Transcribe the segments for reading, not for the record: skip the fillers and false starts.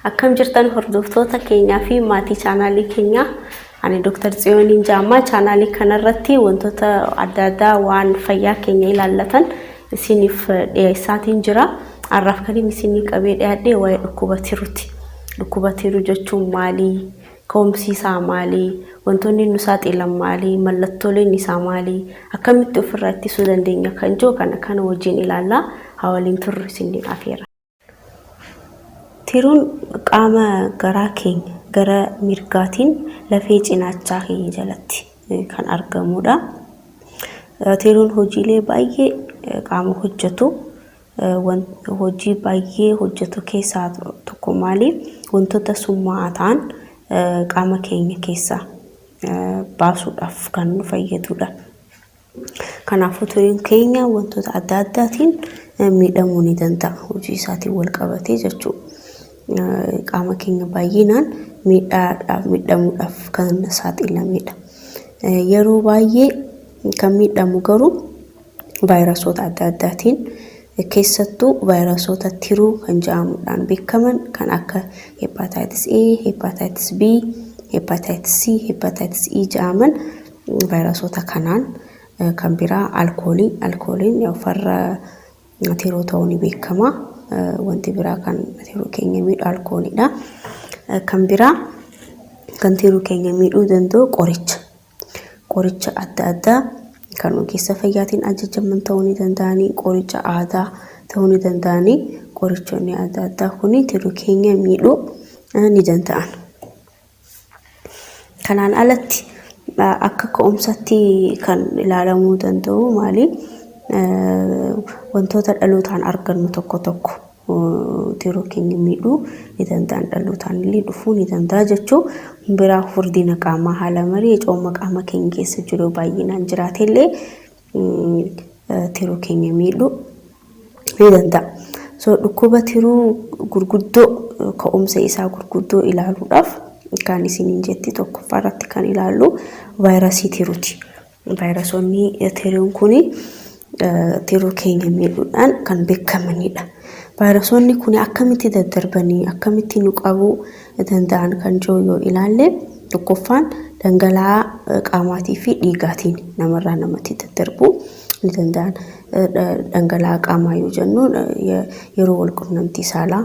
Akkam jirtan hordoftoota keenyaa fi maatii chaanaalii keenyaa? Ani Dr. Tsiyooniin Jaammaa. Chaanaalii kanarratti wantoota adda addaa waan fayyaa keenya ilaallatan isiniif dhiyeessaatiin jira. Har'aaf kan inni isinii qabee dhiyaadhe waa'ee dhukkuba tiruuti. Dhukkuba tiruu jechuun maali? Ka'umsi isaa maali? Wantoonni nu saaxilan maali? Mallattooleen isaa maali? Akkamitti ofirraa ittisuu dandeenya kan jiru kana wajjin ilaallaa. Haa waliin turru isiniin afeera. Tiruun qaama garaa keenya gara mirgaatiin lafee cinaachaa keenya jalatti kan argamudha. Tiruun hojiilee baay'ee qaama hojjetu. Hojii baay'ee hojjetu keessaa tokko maali? Wantoota summaa'aa ta'an qaama keenya keessaa baasuudhaaf kan nu fayyadudha. Kanaafuu tiruun keenya wantoota adda addaatiin miidhamuu ni danda'a. Hojii isaatiin wal qabatee jechuudha. Qaama keenya baay'inaan miidhaadhaaf miidhamuudhaaf kan saaxilamedha. Yeroo baay'ee kan miidhamu garuu vaayirasoota adda addaatiin, keessattuu vaayirasoota tiruu kan jedhamuudhaan beekaman kan akka hepatitis A, hepatitis B, hepatitis C, hepatitis E jedhaman vaayirasoota kanaan. Kan biraa alkoolii. Alkooliin farra tiruu ta'uu ni beekama. Wanti biraa kan tiruu keenya miidhu alkooliidha. Kan biraa kan tiruu keenya miidhuu danda'u qoricha. Qoricha adda addaa kan ogeessa fayyaatiin ajajaman ta'uu ni danda'anii, qoricha aadaa ta'uu ni danda'anii, qorichoonni adda addaa kun tiruu keenya miidhuu ni danda'an. Kanaan alatti akka ka'umsatti kan ilaalamuu danda'u maali? Wantoota dhalootaan argannu tokko tokko tiruu keenya miidhuu ni danda'an, dhalootaan illee dhufuu ni danda'a jechuu. Biraa furdina qaamaa haala malee cooma qaama keenya keessa jiru baay'inaan jiraate illee tiruu keenya miidhuu ni danda'a. So dhukkuba tiruu gurguddoo, ka'umsa isaa gurguddoo ilaaluudhaaf kan isiniin jetti, tokkoffaa irratti kan ilaallu vaayirasii tiruuti. Vaayirasoonni tiruun kun tiruu keenya miidhuudhaan kan beekamanidha. Vaayirasoonni kun akkamitti daddarbanii, akkamitti nu qabuu danda'an kan jiru yoo ilaalle, tokkoffaan dhangala'aa qaamaatii fi dhiigaatiin namarraa namatti daddarbuu ni danda'an. Dhangala'aa qaamaa yoo jennu yeroo wal qunnamtii saalaa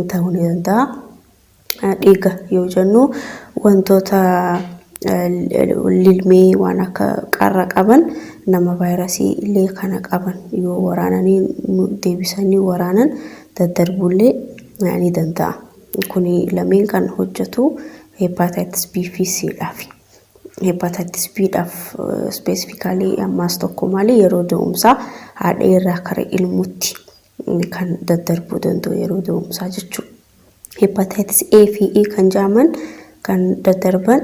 ta'uu ni danda'a. Dhiiga yoo jennu wantoota lilmee waan akka qarra qaban nama vaayirasii illee kana qaban yoo waraananii deebisanii waraanan daddarbullee ni danda'a. Kuni lameen kan hojjetu hepatitis B fi C dhaafi. Hepatitis B dhaaf specifically ammaas tokko maali? Yeroo da'umsaa haadha irraa kara ilmootti kan daddarbuu danda'u yeroo da'umsaa jechuudha. Hepatitis A fi E kan jedhaman kan daddarban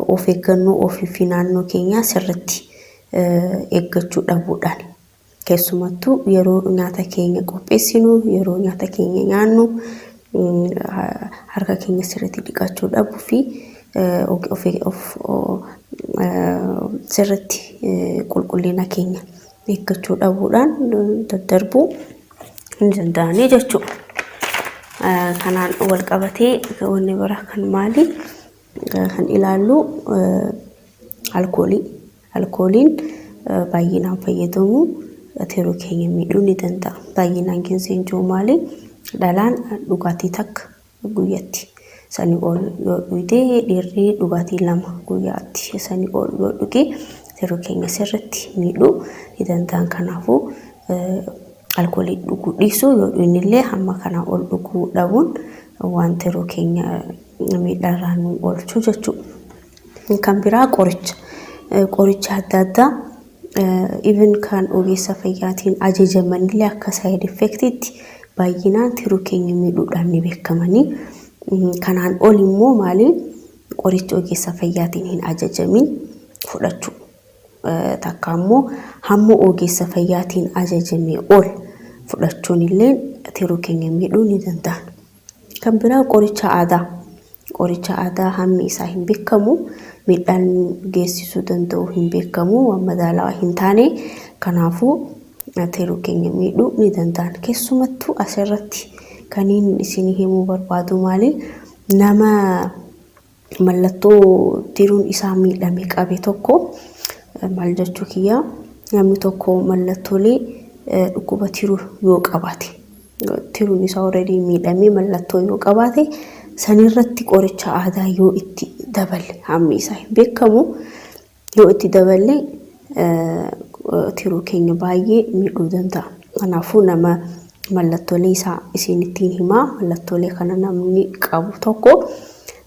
of eeggannoo ofii fi naannoo keenyaa sirriitti eeggachuu dhabuudhaan. Keessumattuu yeroo nyaata keenya qopheessinu, yeroo nyaata keenya nyaannu harka keenya sirriitti dhiqachuu dhabuu fi of sirriitti qulqullina keenya eeggachuu dhabuudhaan daddarbuu ni danda'anii jechuudha. Kanaan wal qabatee wanni biraa kan maali? Kan ilaallu alkoolii. Alkooliin baay'inaan fayyadamu tiruu keenya miidhuu ni danda'a. Baay'inaan ginseen jiru maali? Dhalaan dhugaatii takka guyyatti sanii ol yoo dhugde, dhiirri dhugaatii lama guyyaatti sanii ol yoo dhuge tiruu keenya sirriitti miidhuu ni danda'an. Kanaafuu alkoolii dhuguu dhiisuu, yoo dhugne illee hamma kanaa ol dhuguu dhabuun waan tiruu keenya miidhaarraa nu oolchu jechuudha. Kan biraa qoricha. Qoricha adda addaa even kan ogeessa fayyaatiin ajajamanillee akka side effectiitti baay'inaan tiruu keenya miidhuudhaan ni beekamanii. Kanaan ol immoo maali? Qoricha ogeessa fayyaatiin hin ajajamin fudhachuu. Takka immoo hamma ogeessa fayyaatiin ajajame ol fudhachuun illee tiruu keenya miidhuu ni danda'an. Kan biraa qoricha aadaa. Qoricha aadaa hammi isaa hin beekamu, miidhaan geessisuu danda'u hin beekamu, waan madaalawaa hin taane, kanaafuu tiruu keenya miidhuu ni danda'an. Keessumattuu asirratti Kaniin isin himuu barbaadu maali? Nama mallattoo tiruun isaa miidhame qabe tokko, maal jechuu kiyya, namni tokko mallattoolee dhukkuba tiruu yoo qabaate, tiruun isaa already miidhamee mallattoo yoo qabaate, sanirratti qoricha aadaa yoo itti daballe, hammi isaa hin beekamu, yoo itti daballe tiruu keenya baay'ee miidhuu danda'a. Kanaafuu nama mallattoolee isaa isinittiin himaa, mallattoolee kana namni qabu tokko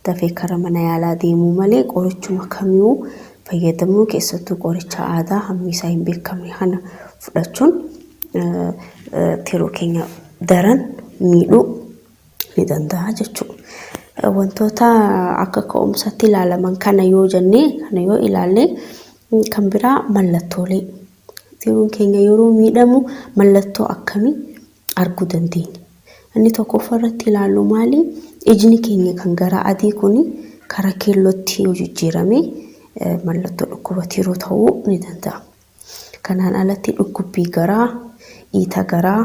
dafee kara mana yaalaa deemuu malee qorichuma kamiyyuu fayyadamuu, keessattuu qoricha aadaa hammi isaa hin beekamne kana fudhachuun tiruu keenya daran miidhuu ni danda'a jechuudha. Wantoota akka ka'umsaatti ilaalaman kana yoo jennee, kana yoo ilaalle, kan biraa mallattoolee tiruun keenya yeroo miidhamu mallattoo akkamii arguu dandeenya? Inni tokkoffaa irratti ilaallu maali? Ijni keenya kan gara adii kuni kara keellootti yoo jijjiirame mallattoo dhukkuba tiruu ta'uu ni danda'a. Kanaan alatti dhukkubbii garaa, dhiita garaa,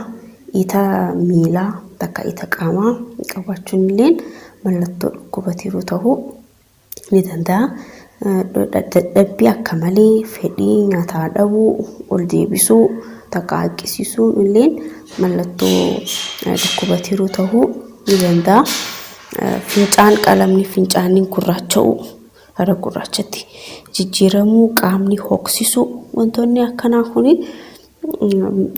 dhiita miilaa, takka dhiita qaamaa qabaachuun illee mallattoo dhukkuba tiruu ta'uu ni danda'a. Dadhabbii akka malee, fedhii nyaataa dhabuu, ol deebisuu, takka haqqisiisuun illee mallattoo dhukkuba tiruu ta'uu ni danda'a. Fincaan, qalamni fincaanii gurraacha'uu, gara gurraachatti jijjiiramuu, qaamni hooksisuu, wantoonni akkanaa kuni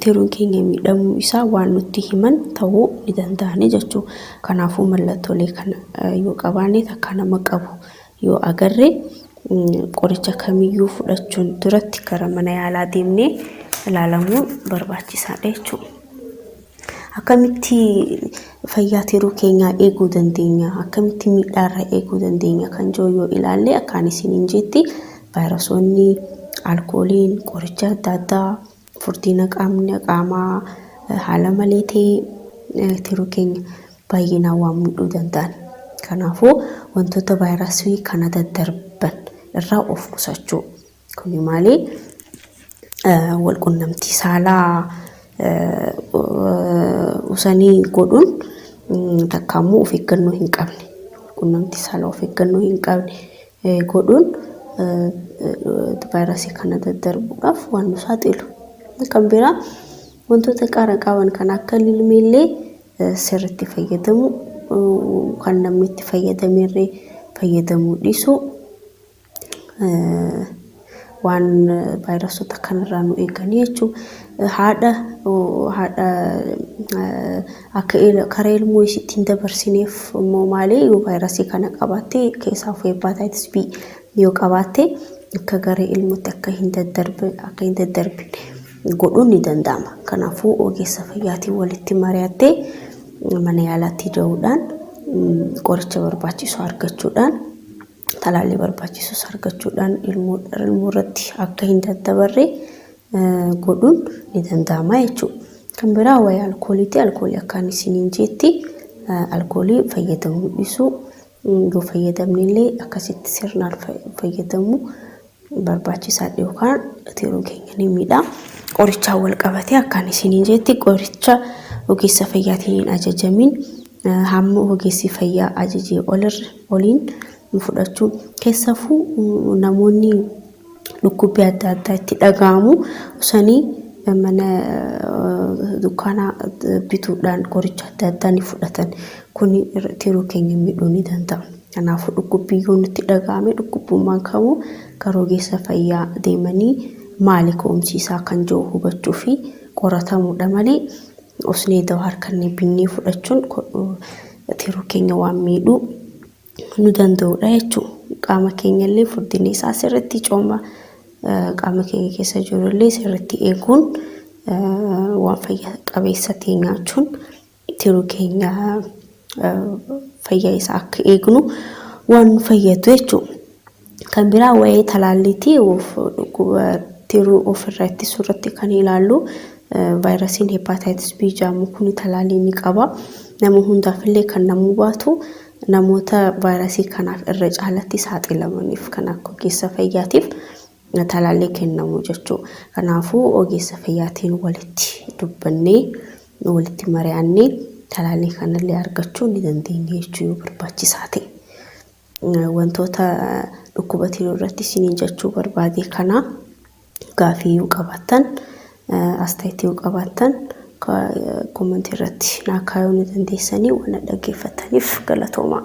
tiruun keenya miidhamuu isaa waan nutti himan ta'uu ni danda'ani jechuudha. Kanaafuu mallattoolee kana yoo qabaanne, takka nama qabu yoo agarre, qoricha kamiyyuu fudhachuun duratti gara mana yaalaa deemnee ilaalamuun barbaachisaadha jechuudha. Akkamitti fayyaa tiruu keenyaa eeguu dandeenya? Akkamitti miidhaarraa eeguu dandeenya kan jiru yoo ilaalle, akkaan isiniin jetti, vaayirasoonni, alkooliin, qoricha adda addaa, furdina qaamni qaamaa haala malee ta'e tiruu keenya baay'inaan waan miidhuu danda'an. Kanaafuu wantoota vaayirasii kana daddarban irraa of qusachuu. Kuni maali? Walqunnamtii saalaa usanii godhuun, takka immoo of eeggannoo hin qabne, walqunnamtii saalaa of eeggannoo hin qabne godhuun vaayirasii kana daddarbuudhaaf waan nu saaxilu. Kan biraa wantoota qara qaban kan akka lilmeellee sirriitti fayyadamu, kan namni itti fayyadamerree fayyadamuu dhiisuu waan vaayirasoota kanarraa nu eeganii jechuudha. Haadha akka karaa ilmoo isiitti hin dabarsineef immoo maali, yoo vaayirasii kana qabaatte, keessaafuu hepatitis B yoo qabaatte, akka gara ilmootti akka hin daddarbine godhuun ni danda'ama. Kanaafuu ogeessa fayyaatiin walitti mari'attee mana yaalaatti da'uudhaan, qoricha barbaachisu argachuudhaan, talaallii barbaachisus argachuudhaan ilmoo irratti akka hin daddabarre godhuun ni danda'ama jechuudha. Kan biraa waa'ee alkooliiti. Alkoolii akkaan isiniin jetti, alkoolii fayyadamuu dhiisuu, yoo fayyadamne illee akkasitti sirnaan fayyadamuu barbaachisaadha yookaan tiruun keenya ni miidha. Qorichaan wal qabatee akkaan isiniin jetti, qoricha ogeessa fayyaatiin hin ajajamiin, hamma ogeessi fayyaa ajajee oliin fudhachuu, keessafuu namoonni dhukkubbii adda addaa itti dhaga'amu sanii mana dukkaanaa bituudhaan qoricha adda addaa ni fudhatan. Kun tiruu keenya miidhuu ni danda'a. Kanaafuu dhukkubbii yoo nutti dhaga'ame, dhukkubummaan kamuu gara ogeessa fayyaa deemanii maali ka'umsi isaa kan jiru hubachuu fi qoratamuudha malee osnee dawaa harkannee binnee fudhachuun tiruu keenya waan miidhuu nu danda'udha jechuudha. Qaama keenya illee furdinni isaa sirriitti, cooma qaama keenya keessa jiru illee sirriitti eeguun, waan fayya qabeessa ta'e nyaachuun tiruu keenya fayyaa isaa akka eegnu waan nu fayyadu jechuudha. Kan biraa waa'ee talaalliitii, dhukkuba tiruu ofirraa ittisuu irratti kan ilaallu, vaayirasiin hepatitis B jedhamu kun talaallii ni qaba. Nama hundaaf illee kan namuu baatu, namoota vaayirasii kanaaf irra caalatti saaxilamaniif kan akka ogeessa fayyaatiif talaallii kennamu jechuudha. Kanaafuu ogeessa fayyaatiin walitti dubbannee, walitti mari'annee Talaallii kanallee argachuu ni dandeenya jechuu yoo barbaachisaa ta'e. Wantoota dhukkuba tiruu irratti isiniin jechuu barbaade kana gaafii yoo qabaattan, astaayitii yoo qabaattan, koomentii irratti naa kaayuu ni dandeessanii. Waan dhaggeeffattaniif galatoomaa.